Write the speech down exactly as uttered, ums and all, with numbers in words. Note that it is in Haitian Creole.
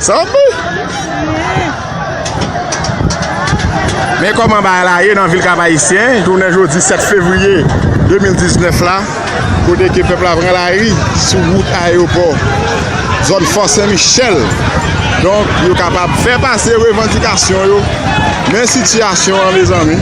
Sanbi. Men kòman bagay la ye nan vil Kap Ayisyen, jounen jodi sèt fevriye de mil diznèf la, kote ke pèp la pran lari sou wout ayewopò, zòn Fò Sen Michèl. Donk, yo kapab fè pase revandikasyon yo. Men sitiyasyon an, mezanmi.